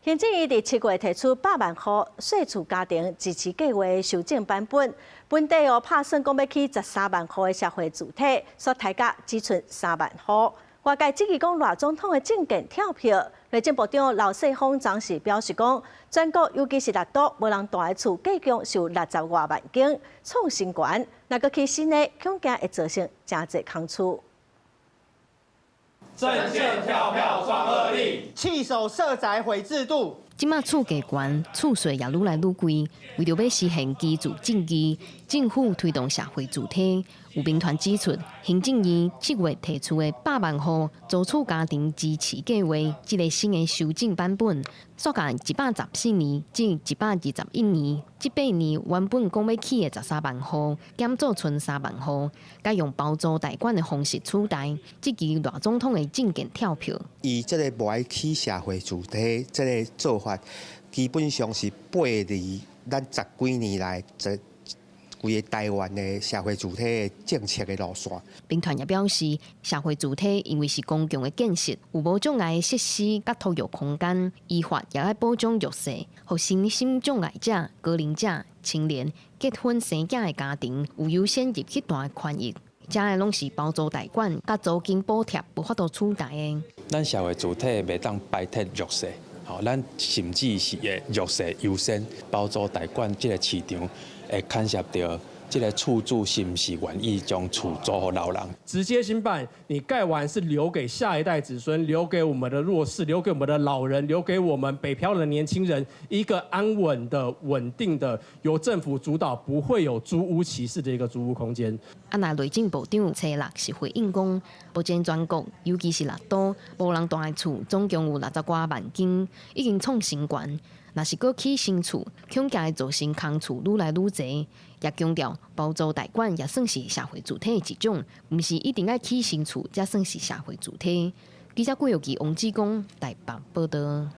行政院佇7月提出百萬戶細厝家庭支持計畫修正版本，本底哦拍算講欲起13萬戶的社會住宅，煞抬價只賰3萬戶。外界質疑講賴總統的政見跳票，內政部長劉世鋒昨時表示講，全國尤其是六都無人蹛的厝，計共是有六十外萬間，創新懸，若閣起新的，恐驚會造成誠濟空厝。政見跳票創惡例，棄守社宅毀制度。這馬厝價懸，厝稅也愈來愈貴。為著欲實現居住正義，政府推動社會住宅。有民團指出，行政院7月提出的百萬戶租厝家庭支持計畫，這个新的修正版本，縮減114年至121年，這8年原本講欲起的13萬戶，減做賰3萬戶，改用包租代管的方式取代，質疑賴總統的政見跳票。伊這个無愛起社會住宅，這个做法基本上是背離咱十幾年來這規个台灣的社會住宅的政策的路線。民團也表示，社會住宅因為是公共的建設，有無障礙設施佮托育空間，依法也愛保障弱勢，予身心障礙者、高齡者、青年、結婚生囝的家庭有優先入去蹛的權益。這个攏是包租代管佮租金補貼無法度取代的。咱社會住宅袂當排斥弱勢，吼，咱甚至是會弱勢優先。包租代管這个市場會牽涉著這个厝主是毋是願意將厝租予老人？直接興辦，你蓋完是留給下一代子孫，留給我們的弱勢，留給我們的老人，留給我們北漂的年輕人一個安穩的、穩定的，由政府主導，不會有租屋歧視的一個租屋空間。啊，若內政部長車六是回應講，目前全國尤其是六都無人蹛的厝，總共有六十外萬間，已經創新懸。若是閣起新厝，恐驚會造成空厝愈來愈濟。也強調包租代管也算是社會住宅的一種，毋是一定愛起新厝才算是社會住宅。記者郭玉琪、王志剛台北報導。